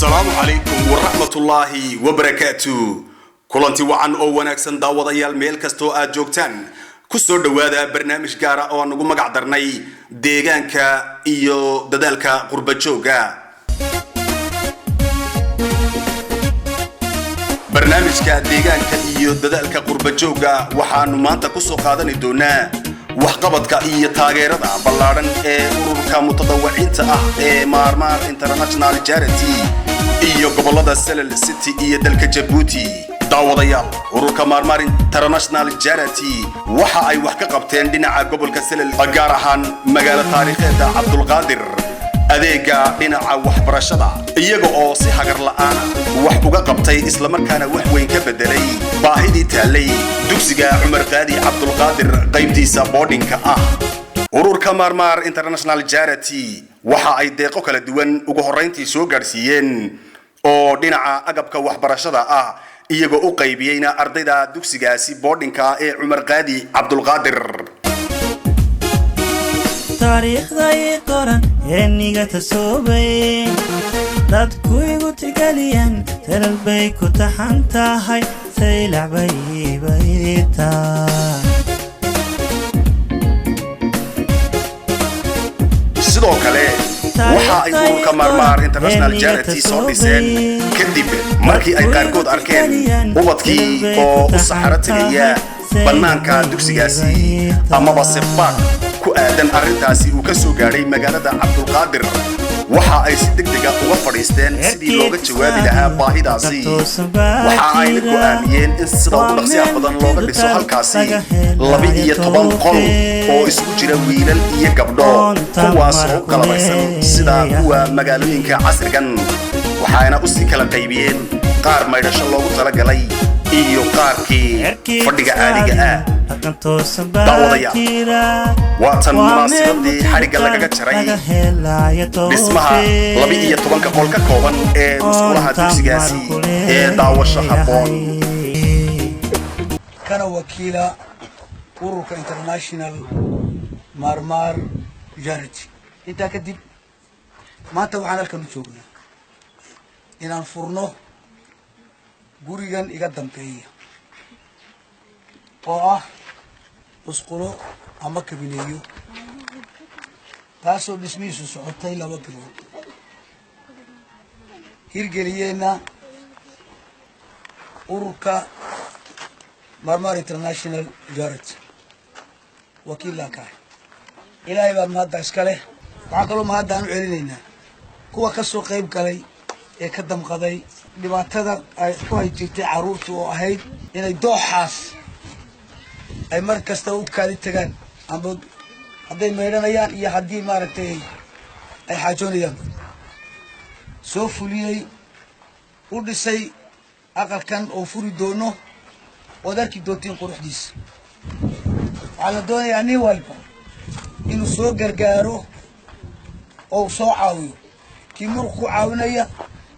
Asalaamu calaykum waraxmatullaahi wabarakaatu. Kulanti wacan oo wanaagsan, daawadayaal, meel kastoo aad joogtaan, ku soo dhowaada barnaamij gaara oo aan ugu magac darnay Deegaanka iyo Dadaalka Qurba Jooga. Barnaamijka Deegaanka iyo Dadaalka Qurba Joogga waxaanu maanta ku soo qaadani doonaa waxqabadka iyo taageerada ballaadhan ee ururka mutadawaciinta ah ee Maarmaar International Charity iyo gobollada Selel, City iyo dalka Jabuuti. Daawadayaal, ururka Maarmaar International Charity waxa ay wax ka qabteen dhinaca gobolka Selel, gaar ahaan magaalo taariikheedda Cabdulqaadir, adeega dhinaca waxbarashada, iyaga oo si hagar la'aana wax uga qabtay, islamarkaana wax weyn ka bedelay baahidii taallay dugsiga Cumar Qaadi Cabdulqaadir qaybtiisa boardingka ah. Ururka Maarmaar International Charity waxa ay deeqo kala duwan ugu horrayntii soo gaadhsiiyeen oo dhinaca agabka waxbarashada ah, iyagoo u qaybiyeyna ardayda dugsigaasi boardingka ee Cumar Qaadi Cabdulqaadir. Taariikhda ii qoran eeniga tasoobay, dadku igu tigaliyaan, talal bay ku taxan tahay, saylac bay baytaa. Sidoo kale waxa ay ururka Maarmaar International Charity soo dhiseen, kadib markii ay qaarkood arkeen ubadkii oo u saxaro tegaya bannaanka dugsigaasi, amaba se baaq ku aadan arrintaasi uu ka soo gaadhay magaalada Cabdulqaadir, waxa ay si deg dega uga fadhiisteen sidii looga jawaabi lahaa baahidaasi. Waxa ayna go'aamiyeen in sida ugu dhaqsiyaha badan looga dhiso halkaasi 12 qol oo isugu jira wiilal iyo gabdho, kuwaas oo u qalabaysan sida kuwa magaalooyinka casrigan. Waxaana usii kala qaybiyeen qaar maydhasho loogu talagalay iyo qaarkii fadhiga caadiga ah. Daawadayaal, waa tan munaasabadii xadhigga lagaga jaray dhismaha 12-ka qol ka kooban ee musqulaha dugsigaasi ee daawasho habboon. Kana wakiila ururka International Maarmaar Charity. Intaa kadib, maanta waxaan halkan u joognaa inaan furno gurigan iga dambeeya oo ah musqulo ama kabineeyo, taasoo dhismihiisu socotay 2 bilood, hirgeliyeenna ururka Maarmaar International Charity, wakiillaan ka ahay. Ilaahay baa mahadda iska leh. Waxaa kaloo mahaddaan u celinaynaa kuwa ka soo qayb galay ee ka damqaday dhibaatada ay ku hay jirtay carruurta, oo ahayd inay dooxaas ay mar kasta u kaadi tagaan, amba hadday maydhanayaan iyo haddii maaragtay ay xaajoonayaan. Soo fuliyey, u dhisay aqalkan oo furi doono ood arki doontiin quruxdiisa. Waxaa la doonayaa nin walba inuu soo gargaaro oo uu soo caawiyo, kii muruq ku caawinaya,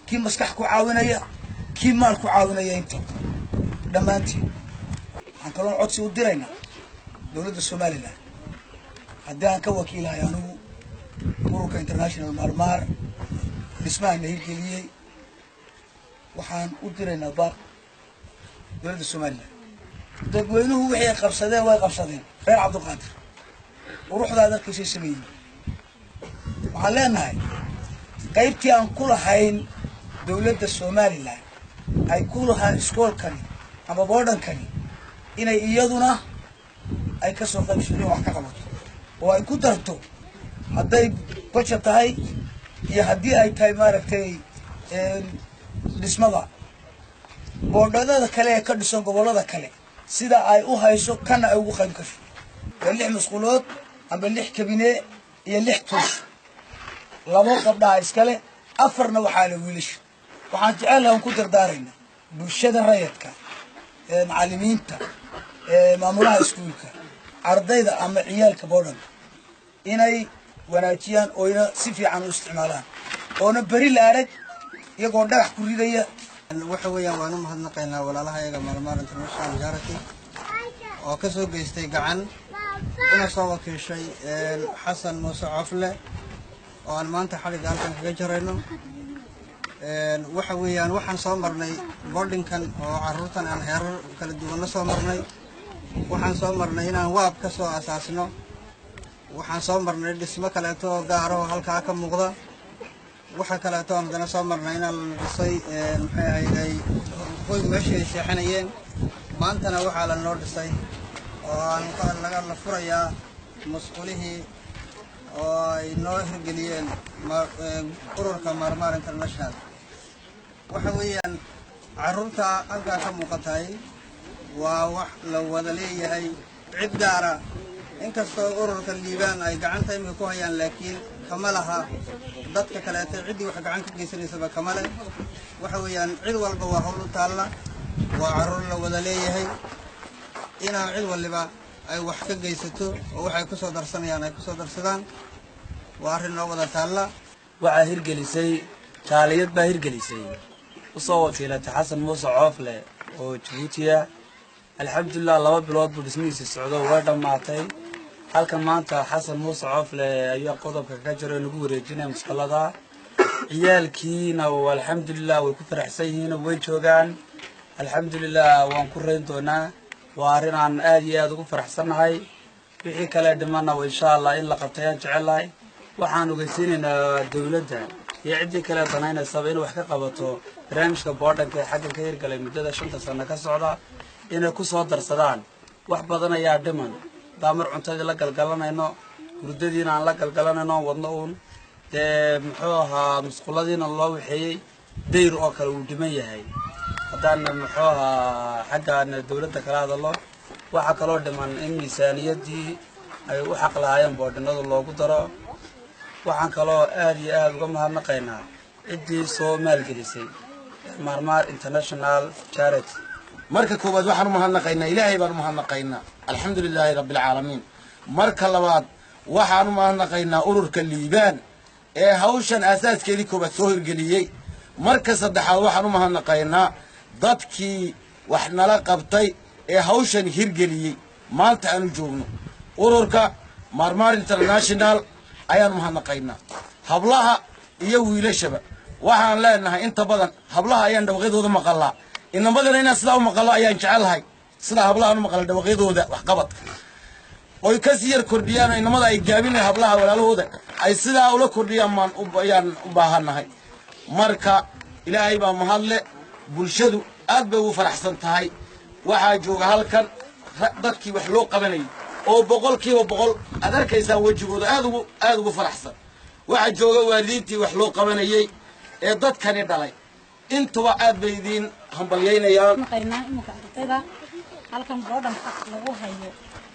kii maskax ku caawinaya, kii maal ku caawinaya, inta dhammaantiin. Waxaan kaloo codsi u diraynaa dowladda Somaliland. Haddii aan ka wakiilahay anigu ururka International Maarmaar dhismaha na hirgeliyey, waxaan u diraynaa baaq dowladda Somaliland. Dadweynuhu wixii ay qabsadeen way qabsadeen. Reer Cabdulqaadir quruxdaad arkaysay sameeyey. Waxaan leenahay qaybtii aan ku lahayn dowladda Somaliland ay ku lahaan iskoolkani ama boardingkani, inay iyaduna ay ka soo qaybsado, wax ka qabato oo ay ku darto, hadday budget tahay iyo haddii ay tahay maaragtay dhismada boardingada kale ee ka dhisan gobollada kale, sida ay u hayso kana ay ugu qayb gasho. Waa lix musqulood amba lix kabine iyo lix tuush. Labo gabdhaha iskale, afarna waxaa la wiilasha. Waxaan jecelahay on ku dardaarayna bulshada rayadka, macallimiinta, maamulaha iskuulka, ardayda ama ciyaalka boardingka, inay wanaajiyaan oyna si fiican u isticmaalaan, oona beri la arag iyagoo dhagax ku ridaya. Waxa weeyaan, waan u mahadnaqaynaa walaalaha iyaga Maarmaar International Charity oo ka soo geystay gacan, una soo wakiishay Xasan Muuse Cofle, oo aan maanta xadhigga halkan kaga jarayno. Waxa weeyaan, waxaan soo marnay boardingkan oo carruurtan aan heerar kala duwan la soo marnay. Waxaan soo marnay inaan waab ka soo asaasno. Waxaan soo marnay dhismo kaleeto oo gaaraho halkaa ka muuqda. Waxa kaleeto aan haddana soo marnay inaan la dhisay, maxay ahayday, hoy meeshii ay seexanayeen. Maantana waxaa la noo dhisay oo aan laga la furayaa musqulihii oo ay noo hirgeliyeen ururka Maarmaar International. Waxa weeyaan, carruurta halkaa ka muuqatay waa wax la wada leeyahay, cid gaara inkastoo ururka Liibaan ay gacanta imika ku hayaan, laakiin kama laha dadka kaleeta. Ciddii wax gacan ka geysanaysaba kama leh. Waxa weeyaan, cid walba waa hawl u taalla, waa carruur la wada leeyahay. Inaa cid waliba ay wax ka geysato oo waxay ku soo darsanayaan ay ku soo darsadaan, waa arrin noo wada taalla. Waxaa hirgelisay jaaliyad baa hirgelisay, usoo wakiilatay Xasan Muuse Coofle oo Jabuutiya. Alxamdulilah, 2 bilood buu dhismihiisa socdo, way dhammaatay. Halkan maanta Xasan Muuse Coofle ayaa qodobka ka jiro nagu wareejinaya musqalada. Ciyaalkiina alxamdulilah way ku faraxsan yihiin, way joogaan. Alxamdulilah, waan ku rayn doonaa. Waa arrin aan aada iyo aada ugu faraxsannahay. Wixii kale dhimana insha Allah in la qabtay ayaan jecelahay. Waxaan ogeysiinaynaa dowladda iyo ciddii kale danaynaysaba in wax ka qabato barnaamijka boardingka ee xaggan ka hirgalay muddada 5-ta sano ka socda, inay ku soo darsadaan. Wax badan ayaa dhiman. Hadaa mar cuntadii la galgalanayno, hurdadiina aan la galgalanayno, wadno uun dee, muxuu ahaa, musquladiina loo waxeeyey, dayr oo kale uu dhiman yahay. Haddaan, muxuu ahaa, xaggaan dowladda kala hadallo, waxaa kaloo dhiman in miisaaniyaddii ay u xaq lahaayeen boardingadu loogu daro. Waxaan kaloo aada iyo aada uga mahadnaqaynaa ciddii soo maalgelisay, Maarmaar International Charity. Marka koowaad waxaan u mahadnaqaynaa Ilaahay baan u mahadnaqaynaa, alxamdu lilaahi rabbi alcaalamiin. Marka labaad waxaan u mahadnaqaynaa ururka Liibaan ee hawshan aasaaskeedii koowaad soo hirgeliyey. Marka saddexaad waxaan u mahadnaqaynaa dadkii wax nala qabtay ee hawshan hirgeliyey. Maanta aanu joogno ururka Maarmaar International ayaan u mahadnaqaynaa, hablaha iyo wiilashaba. Waxaan leenahay, inta badan hablaha ayaan dhawaqyadooda maqalaa, inamadana inaan sidaa u maqalo ayaan jecelahay. Sidaa hablahaan u maqala dhawaqyadooda waxqabadka oy kasii yar kordhiyaan oo inamada ay gaabinayan, hablaha walaalahooda ay sidaa ula kordhiyaan maan ayaan u baahannahay. Marka Ilaahay baa mahadle. Bulshadu aad bay ugu faraxsan tahay. Waxaa jooga halkan dadkii wax loo qabanayay oo 100% aad arkaysaan wejigooda aad ugu aada ugu faraxsan. Waxaa jooga waalidiintii wax loo qabanayey ee dadkani dhalay. Intuba aad bay idiin hambalyaynayaan. Naqaynaa iminka ardayda halkan boardingka lagu hayo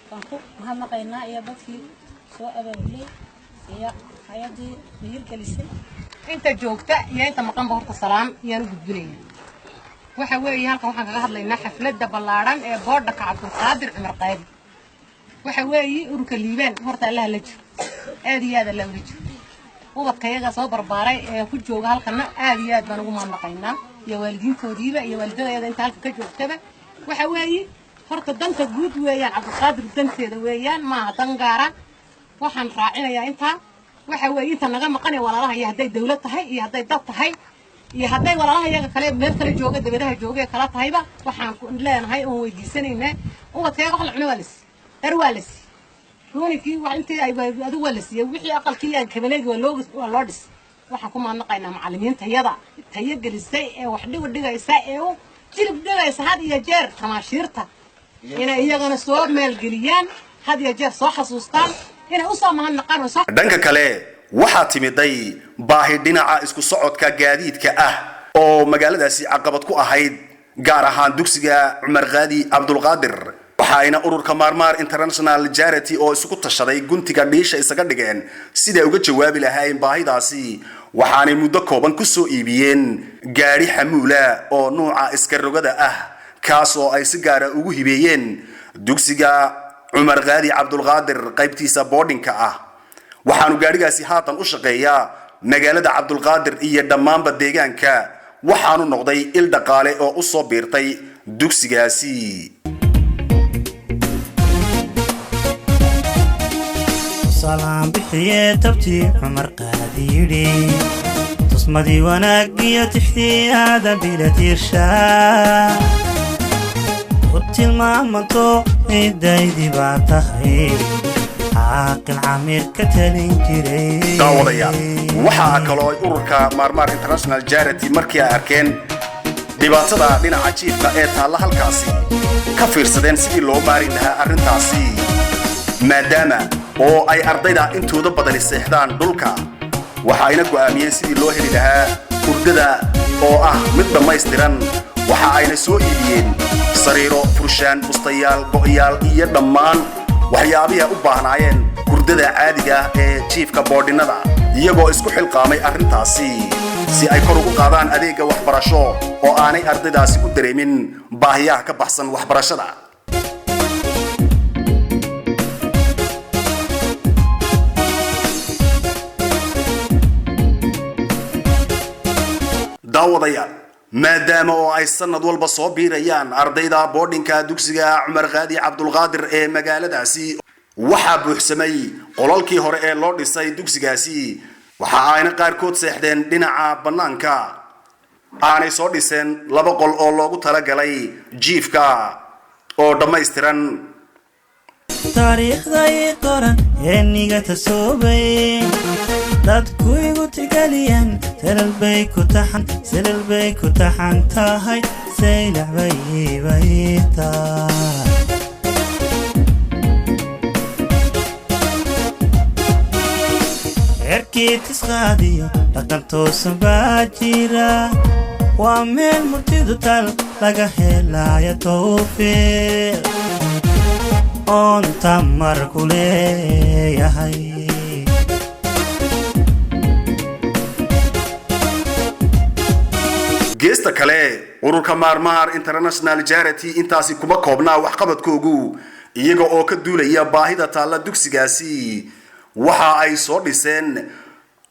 baan ku mahadnaqaynaa, iyo dadkii soo abaabulay iyo hay-addii hirgelisay. Inta joogta iyo inta maqanba horta salaam iyaan u gudbinaya. Waxa weeye, halkan waxaan kaga hadlaynaa xafladda ballaadhan ee boardingka Cabdulqaadir Cumar Qaadi. Waxa weeye, ururka Liibaan horta Allaha la jiro, aad iyo aad Allah ula jiro. Ubadka iyaga soo barbaaray ee ku jooga halkana aad iyo aad baan ugu mahadnaqaynaa, iyo waalidiintoodiiba iyo waalidadayada inta halka ka joogtaba. Waxa weeye, horta danta guud weeyaan, Cabdulqaadir danteeda weeyaan, maaha dan gaara. Waxaan raacinayaa intaa, waxa weeye, inta naga maqanaya walaalaha, iyo hadday dawlad tahay iyo hadday dad tahay iyo hadday walaalaha iyaga kale meel kale jooga, dabadaha jooga ee kala tahayba, waxaan ku leenahay oon weydiisanaynaa ubadkayaga wax la cuno waa la siiyey, dhar waa la siiyey, ruunikii wax intii ay adigu waa la siiyey, wixii aqalkii aan kabaleegi waa loo dhis. Waxaan ku mahadnaqaynaa macallimiinta yada tayo gelisay ee wax dhigu dhigaysa ee u jilib dhigaysa had iyo jeer tamaashiirta, inay iyagana soo maalgeliyaan, had iyo jeer soo xasuustaan, inay usoo mahadnaqaan oo soo Dhanka kale waxaa timiday baahi dhinaca isku socodka gaadiidka ah oo magaaladaasi caqabad ku ahayd, gaar ahaan dugsiga Cumar Qaadi Cabdulqaadir. Waxaayna ururka Maarmaar International Charity oo isugu tashaday guntiga dhiisha isaga dhigeen siday uga jawaabi lahaayeen baahidaasi. Waxaanay muddo kooban ku soo iibiyeen gaadhi xamuula oo nuuca iska rogada ah, kaas oo ay si gaara ugu hibeeyeen dugsiga Cumar Qaadi Cabdulqaadir qaybtiisa boardingka ah. Waxaanu gaadhigaasi haatan u shaqeeyaa magaalada Cabdulqaadir iyo dhammaanba deegaanka. Waxaanu noqday il dhaqaale oo u soo biirtay dugsigaasi. Salaan bixiyee tabtii Cumar Qaadi yidhi. Tusmadii wanaag iyo tixdii aadan bila tiirshaa u tilmaamanto cidaydii baa tahay, caaqil camiir ka talin jiray. Daawadayaal, waxaa kaloo ay ururka Maarmaar International Charity markii ay arkeen dhibaatada dhinaca jiifka ee taalla halkaasi ka fiirsadeen sidii loo maarin lahaa arrintaasi, maadaama oo ay ardayda intooda badani seexdaan dhulka. Waxa ayna go'aamiyeen sidii loo heli lahaa hurdada oo ah mid dhammaystiran. Waxa ayna soo iibiyeen sariiro, furshaan, bustayaal, go'yaal iyo dhammaan waxyaabihii ay u baahnaayeen hurdada caadiga ah ee jiifka boodhinnada, iyagoo isku xilqaamay arrintaasi si ay kor ugu qaadaan adeegga waxbarasho oo aanay ardaydaasi u dareemin baahiyaha ka baxsan waxbarashada. Daawadayaal, maadaama oo ay sanad walba soo biirayaan ardayda boardingka dugsiga Cumar Qaadi Cabdulqaadir ee magaaladaasi, waxaa buuxsamay qolalkii hore ee loo dhisay dugsigaasi. Waxa ayna qaarkood seexdeen dhinaca bannaanka, aanay soo dhiseen laba qol oo loogu talagalay jiifka oo dhammaystiran. Taariikhda ii qoran ee niga tasoobay, dadku igu tixgeliyaan, selal bay ku taxan, selal bay ku taxan tahay, Saylac bay bay tahay. Cirkii tisqaadiyo dhaqan toosan baa jira, waa meel murtidu tal laga helaya towfiiq oon tamar ku leeyahay. Geesta kale, ururka Maarmaar International Charity intaasi kuma koobnaa waxqabadkoogu. Iyaga oo ka duulaya baahida taalla dugsigaasi, waxa ay soo dhiseen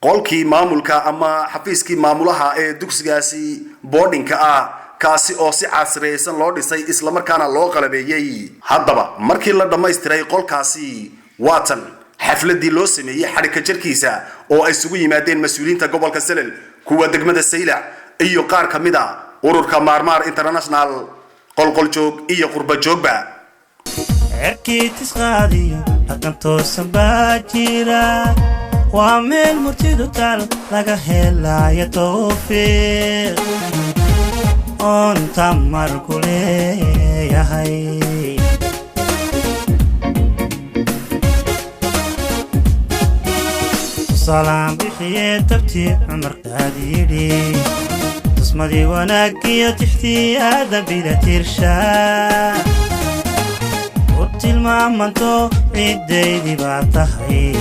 qolkii maamulka ama xafiiskii maamulaha ee dugsigaasi boardingka ah, kaasi oo si casriyaysan loo dhisay islamarkaana loo qalabeeyey. Haddaba markii la dhammaystiray qolkaasi, waatan xafladii loo sameeyey xadhigka jarkiisa oo ay isugu yimaadeen mas-uuliyiinta gobolka Selel, kuwa degmada Saylac iyo qaar ka mid a ururka Maarmaar International, qolqoljoog iyo qurba joogba. Cirkii tisqaadiyo dhaqan toosan baa jira, waa meel murtidu tal laga helaya towfiiq oon tamar ku leeyahay. Tusaalaan bixiyee tabtii Cumar Qaadi yidhi, tusmadii wanaagiyo tixtii aadan bila tiirshaa u tilmaamanto cidaydii baa tahay,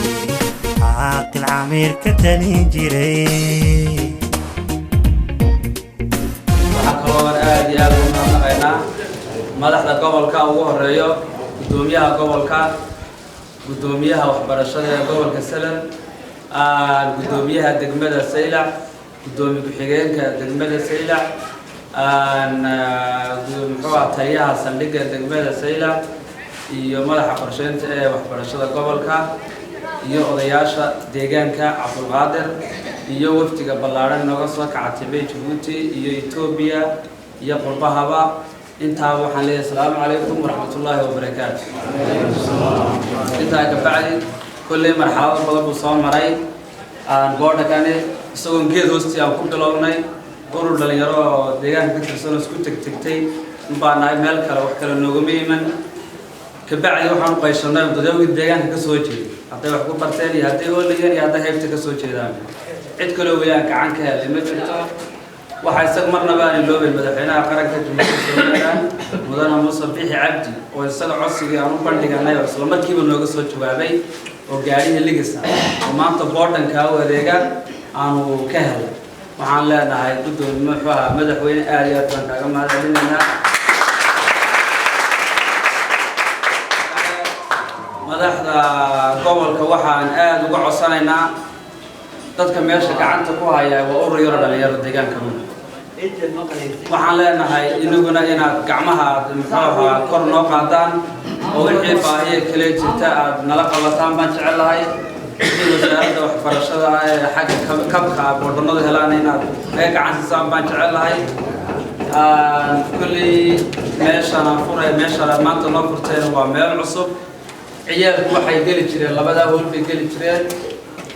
caaqil camiir ka talin jiray. Waxaa kaloo aad iyo aad ugu mahadnaqaynaa madaxda gobolka, ugu horeeyo guddoomiyaha gobolka, guddoomiyaha waxbarashada ee gobolka Salal, guddoomiyaha degmada Saylac, guddoomiye ku-xigeenka degmada Saylac, muxuu ah, taliyaha saldhigga degmada Saylac iyo madaxa qorsheynta ee waxbarashada gobolka iyo odayaasha deegaanka Cabdulqaadir iyo wafdiga ballaadhan nooga soo kacatimay Jabuuti iyo Etoobiya iyo qurbahaba. Intaaba waxaan leeyahay asalaamu calaykum waraxmatullaahi wabarakaatu. Intaa ka bacdi, kolley marxalado badan buu soo maray aan boardingkani, isagoon geed hoostii aan ku bilownay. Urur dhalinyaro oo deegaanka ka tirsan oo isku tegtegtay unbaa nahay, meel kale wax kale noogama iman. Kabacdi waxaan u qayshanay dadyowgii deegaanka ka soo jeeday, hadday wax ku barteen iyo hadday oolayeen iyo hadday haybta ka soo jeedaan, cid kaloo weli aan gacan ka helay ma jirto. Waxaa isaga marnaba aan iloobeyn madaxweynaha qaranka Jamhuuriyadda Somaliland, mudane Muuse Bixi Cabdi, oo isaga codsigii aan u bandhiganay oo isla markiiba nooga soo jawaabay oo gaadhihii ligisa oo maanta boardingka u adeega aanu ka helay. Waxaan leenahay guddoomiye, muxuu ahaa, madaxweyne, aad iyo aad baan kaaga mahad celinaynaa. Madaxda gobolka waxaan aada uga codsanaynaa, dadka meesha gacanta ku haya waa urur yaro dhalinyaro deegaanka muna. Waxaan leenahay inaguna inaad gacmaha aad muxuu ahaa kor noo qaadaan oo wixii baahiya kale jirta aad nala qabataan baan jecel lahay. Wixii wasaaradda waxbarashada ah ee xagga kabka ah boodhanadu helaan inaad naga gacan siisaan baan jecel lahay. Kulley meeshaan aan furay, meeshaan aad maanta noo furteen waa meel cusub. Ciyaalku waxay geli jireen labadaa hool bay geli jireen,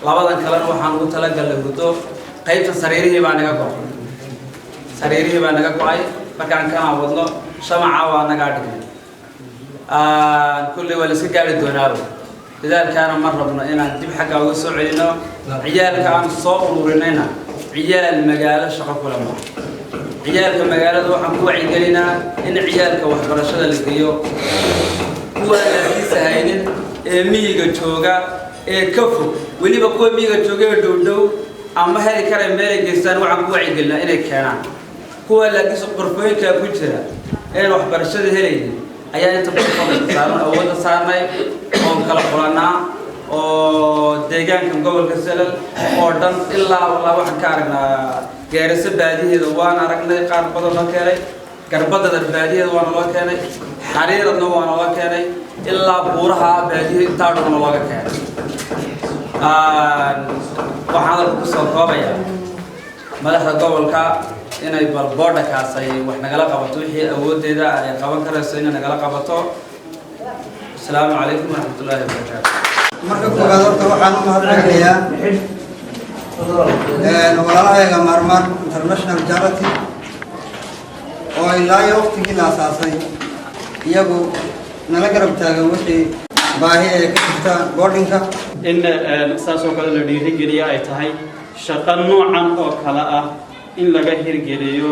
labadan kalena waxaan ugu talagalnay hurdo. Qaybta sariirihii baa naga go'ay, sariirihii baa naga go'ay. Markaan kanaan wadno shamaca waa nagaa dhignay. Kulley waa la iska gaari doonaaba, dadaalkaana ma rabno inaan dib xagga uga soo celino. Ciyaalka aan soo ururinayna ciyaal magaalo shaqo kule maaha. Ciyaalka magaalada waxaan ku wacyigelinaa in ciyaalka waxbarashada la geeyo. Kuwa aan laakiinsa haynin ee miyiga jooga ee ka fog, weliba kuwa miyiga jooga ee dhowdhow ama heli kara meelay geystaan, waxaan ku wacyigelinaa inay keenaan. Kuwa laakiinse qorfooyinkaa ku jira inaan waxbarashada helaynin ayaa inta badan fadalka saaran awoodda saarnay oon kala xulanaa oo deegaankan gobolka Salal oo dhan ilaa walaa waxaan ka aragnaa Gaariso baadiheeda waan aragnay, qaar badan loo keenay Garbadada baadiheeda waana loo keenay, Xariiradna waana loo keenay, ilaa buuraha baadihe intaa dhanna looga keenay. Waxaan hadalka kusoo koobayaa madaxda gobolka inay bal boodhakaas ay wax nagala qabato, wixii awooddeeda ay qaban karayso inay nagala qabato. Asalaamu calaykum waraxmatullaahi wabarakaatu. Marka koowaad horta waxaan u mahadcelinayaa walaalahayga Maarmaar International Charity oo ilaa iyo waqtigii la asaasay iyagu nala garab taagan wixii baahi ee ka jirta boardingka. In saas oo kale la dhiirigeliya ay tahay shaqo noocan oo kale ah in laga hirgeliyo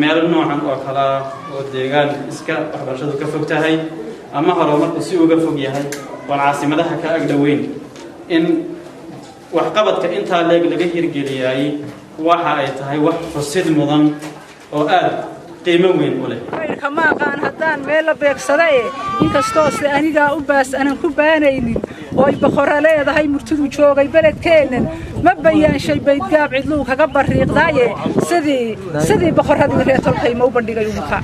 meel noocan oo kale ah oo deegaan iska waxbarashadu ka fog tahay ama horumarku si uga fog yahay oon caasimadaha ka agdhoweyn, in waxqabadka intaa leeg laga hirgeliyay waxa ay tahay wax xusid mudan oo aad qiimo weyn u leh. Mayrka ma aqaan haddaan meel la beegsadae, inkastoo se anigaa u baas anan ku baanaynin oo ay boqorra leedahay murtidu joogay beledkeennan ma bayaanshay baydgaab cidluu kaga barriiqdaaye sidii boqorradii reer tolkay ma u bandhigay umuka.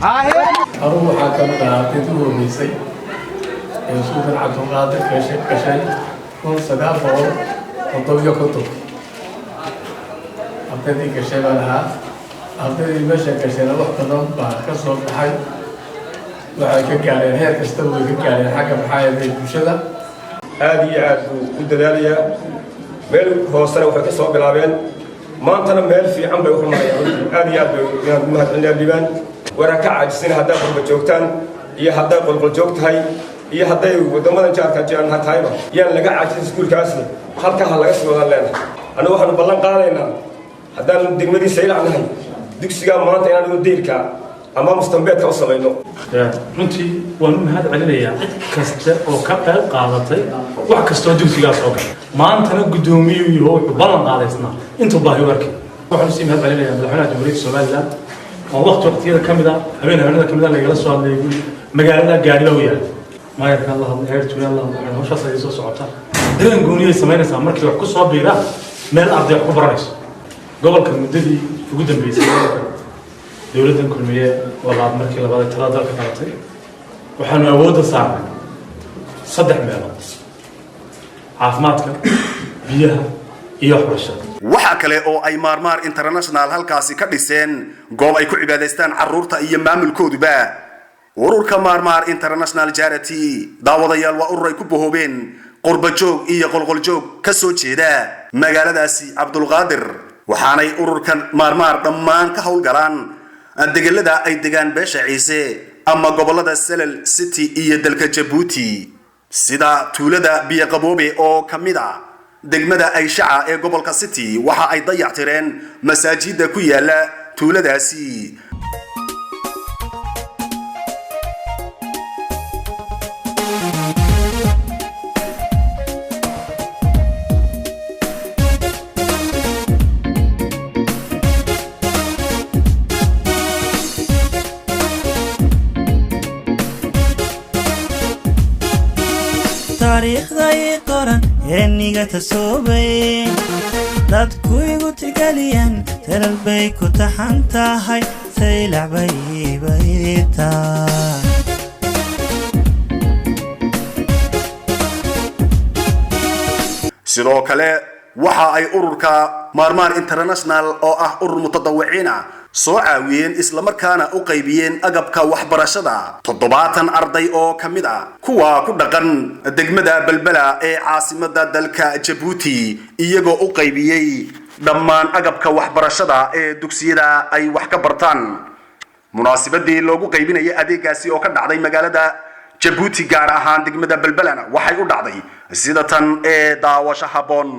Anugu waxaa ka mid ahaa ardaydii u horreysay ee Sultan Cabdulqaadir gashay 1957. Ardaydii gashay baan ahaa. Ardaydii meesha gashayna wax badan baa ka soo baxay, waxay ka gaareen heer kastaba way ka gaareen xagga maxaa yeelay bulshada. Aad iyo aad buu u dadaalayaa. Meel hoosena waxay ka soo bilaabeen, maantana meel fiican bay u rumayaan. Runtii aad iyo aad bay inaan u mahadcelinayaa Liibaan. Waraa ka caajisina haddaad qurba joogtaan iyo hadday qolqol joog tahay iyo hadday waddamadan jaarka jiraan ha tahayba, yaan laga caajisin iskuulkaasna, halkaa ha laga sii wadaan leenahay. Annagu waxaanu ballan qaadaynaa haddaanu degmadii Saylac nahay dugsigaa maanta inaan ugu dayrka ama mustambeedka u samayno. Runtii waan u mahad celinayaa cid kasta oo ka qayb qaadatay wax kastoo dugsigaas oo galay. Maantana guddoomiyuu yaho wuxuu ballan qaadaysnaa intuu baahi u arkay. Waxaan usii mahad celinayaa madaxweynaha Jamhuuriyadda Somaliland oo waqti waqtiyada ka mid ah, habeen habeenada ka mid ah, lagala soo hadlayay guri magaalada gaadhiba u yahay maayarka la hadlay, heer tuulaan la hadlay. Hawshaas ay soo socota dareen gooniyay samaynaysaa markii wax ku soo biiraan meel arday wax ku baranayso. Gobolka muddadii ugu dambeysay, gobolka dowladdan Kulmiye labaad markii labaad ay talada dalka qabatay, waxaanu awoodda saarnay saddex meelood: caafimaadka, biyaha iyo waxbarashada. Waxa kale oo ay Maarmaar International halkaasi ka dhiseen goob ay ku cibaadaystaan carruurta iyo maamulkooduba. Ururka Maarmaar International Charity, daawadayaal, waa urur ay ku bahoobeen qurbajoog iyo qolqoljoog ka soo jeeda magaaladaasi Cabdulqaadir, waxaanay ururkan Maarmaar dhammaan ka howlgalaan degelada ay degaan beesha Ciise ama gobolada Selel, City iyo dalka Jabuuti, sida tuulada Biyoqaboobe oo ka mid ah degmada Ayshaca ee gobolka City. Waxa ay dayactireen masaajida ku yaala tuuladaasi. Taariikhda ii qoran eeniga tasoobay dadku igu tixgeliyaan talal bay ku taxan tahay Saylac bay baytaa. Sidoo kale waxa ay ururka Maarmaar International, oo ah urur mutadawiciin ah, soo caawiyeen islamarkaana u qaybiyeen agabka waxbarashada 70 arday oo ka mid ah kuwa ku dhaqan degmada Belbela ee caasimada dalka Jabuuti, iyagoo u qaybiyey dhammaan agabka waxbarashada ee dugsiyada ay wax ka bartaan. Munaasabadii loogu qaybinayay adeegaasi oo ka dhacday magaalada Jabuuti, gaar ahaan degmada Belbelana, waxay u dhacday sida tan ee daawasho habboon.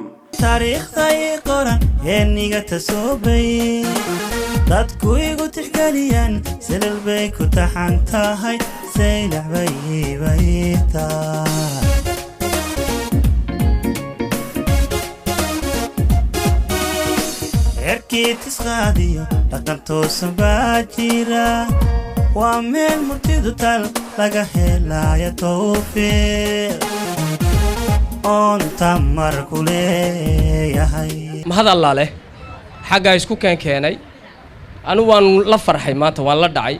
Taariikhday qoran heeniga tasoobay, dadku igu tixgeliyaan, silal bay ku taxan tahay, saylac bay bay tahay. Reerkii tisqaadiyo dhaqan toosan baa jira, waa meel murtidu tal laga helaya towfiiq oon tamar ku leeyahay. Mahad Allaa leh xaggaa isku keenkeenay. Anigu waan la farxay maanta, waan la dhacay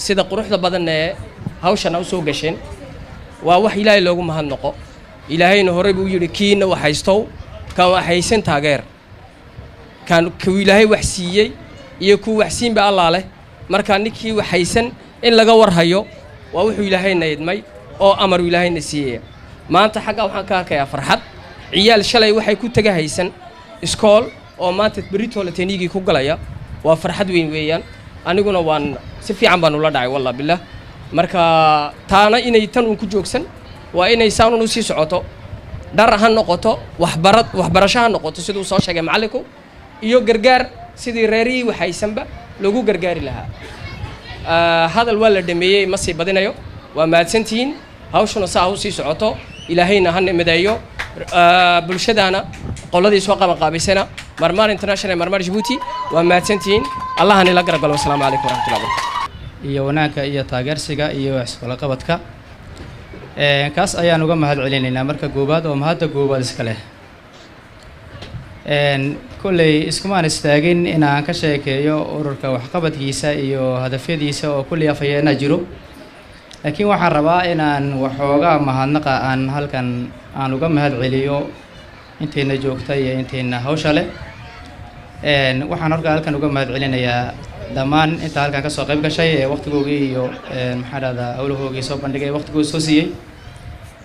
sida quruxda badan ee hawshana u soo gasheen. Waa wax Ilaahay loogu mahad noqo. Ilaahayna horey buu yidhi: "Kiina wax haystow, kan wax haysan taageer." Kan kuu Ilaahay wax siiyey iyo kuu wax siinba Allaa leh. Marka ninkii wax haysan in laga war hayo waa wuxuu Ilaahayna idmay oo amaru Ilaahayna siiyey. Maanta xaggaa waxaan ka arkayaa farxad ciyaal shalay waxay ku taga haysan iskool oo maanta beritoole teniigii ku galaya. Waa farxad weyn weeyaan. Aniguna waan si fiican baan ula dhacay, wallah billah. Marka taana inay tan uun ku joogsan, waa inay saanun usii socoto. Dhar ha noqoto, waxbarad waxbarasho ha noqoto, siduu soo sheegay macallinku, iyo gargaar sidii reerihii waxaysanba loogu gargaari lahaa. Hadal waa la dhameeyey, ma sii badinayo. Waa mahadsantihiin. Hawshuna saa ha usii socoto, Ilaahayna ha nimadeeyo. Bulshadaana qoladii soo qabanqaabisana, Marmaar International, Marmaar Jabuuti, waa mahadsantihiin. Allaha nila garab galo. Wasalaamu calaykum waraxmatullahi wabarakatu. Iyo wanaagga iyo taageersiga iyo isqolaqabadka kaas ayaan uga mahad celinaynaa marka goobaad oo mahadda goobaad iska leh. Kolley iskumaan istaagin inaan ka sheekeeyo ururka waxqabadkiisa iyo hadafyadiisa oo kulley afhayeena jiro, laakiin waxaan rabaa inaan waxoogaa mahadnaqa aan halkan aan uga mahad celiyo intayna joogta iyo intayna hawsha leh. Waxaan horka halkan uga mahad celinayaa dhammaan inta halkan kasoo qayb gashay ee waqtigoogii iyo maxaa dhahdaa howlahoogii soo bandhigay, waqtigooda soo siiyey.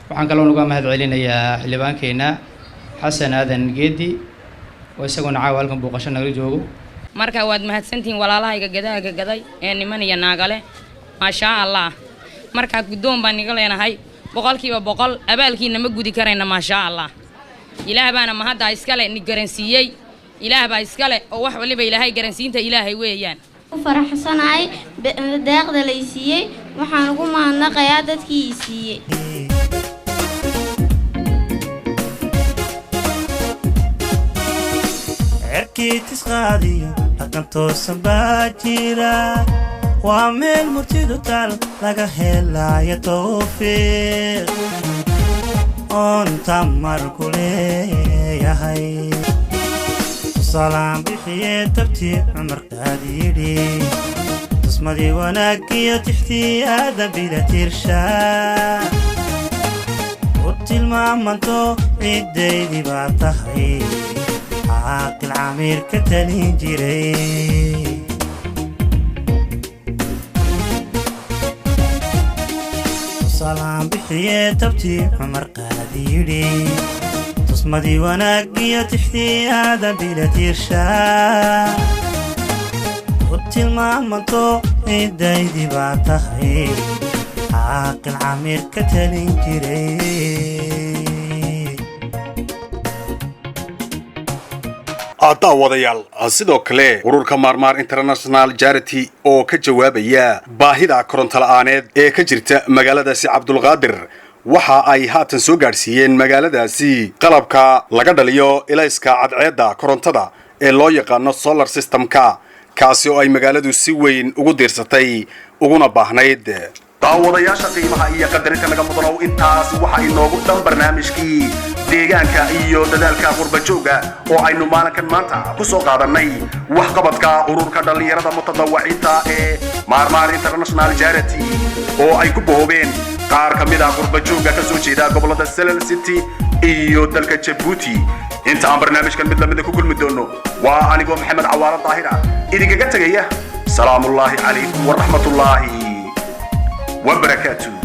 Waxaan kaloon uga mahad celinayaa xildhibaankeenna Xasan Aadan Geedi oo isaguna caawa halkan booqasho nagala joogo. Marka waad mahadsantihiin walaalahayga gadaaga gaday ee niman iyo naagale, maashaa Allah. Markaa guddoon baan niga leenahay 100%. Abaalkiina ma gudi karayna, maashaa Allah. Ilaah baana mahaddaa iskale ni garansiiyey. Ilaah baa iskale oo wax waliba Ilaahay garansiinta Ilaahay weeyaan. Ku faraxsanahay deeqda lay siiyey. Waxaan ugu mahadnaqayaa dadkii i siiyey. Cerkii tisqaadiyo dhaqan toosan baa jira, waa meel murtidu tal laga helaya towfiiq oon tamar ku leeyahay. Tusaalaan bixiyee tabtii Cumar qaadi yidhi, tusmadii wanaagiyo tixtii aadan bila tirsha u tilmaamanto, ciddaydii baa tahay caaqil camiir ka talin jiray. Tusaalaan bixiyee tabtii Cumar qaadi yidhi, tusmadii wanaagiyo tixtii aadan bila tirsha u tilmaamanto, ciddaydii baa tahay caaqil camiir ka talin jiray. Daawadayaal, sidoo kale ururka Maarmaar International Charity oo ka jawaabaya baahida koronto la'aaneed ee ka jirta magaaladaasi Cabdulqaadir, waxa ay haatan soo gaadhsiiyeen magaaladaasi qalabka laga dhaliyo ilayska cadceedda korontada ee loo yaqaano solar systemka, kaasi oo ay magaaladu si weyn ugu diirsatay uguna baahnayd. Daawadayaasha qiimaha iyo qadarinta naga mudanow, intaas waxa inoogu dhan barnaamijkii deegaanka iyo dadaalka qurbajooga oo aynu maalinkan maanta ku soo qaadanay waxqabadka ururka dhallinyarada mutadawaciinta ee Maarmaar International Charity oo ay ku bohoobeen qaar ka mid ah qurbajooga ka soo jeeda gobolada Selel, City, Iyo dalka Jabuuti. Inta aan barnaamijkan mid lamida ku kulmi doono, waa anigoo Maxamed Cawaalo Daahir ah idinkaga tegaya. Salaamullaahi calaykum waraxmatullaahi wabarakaatu.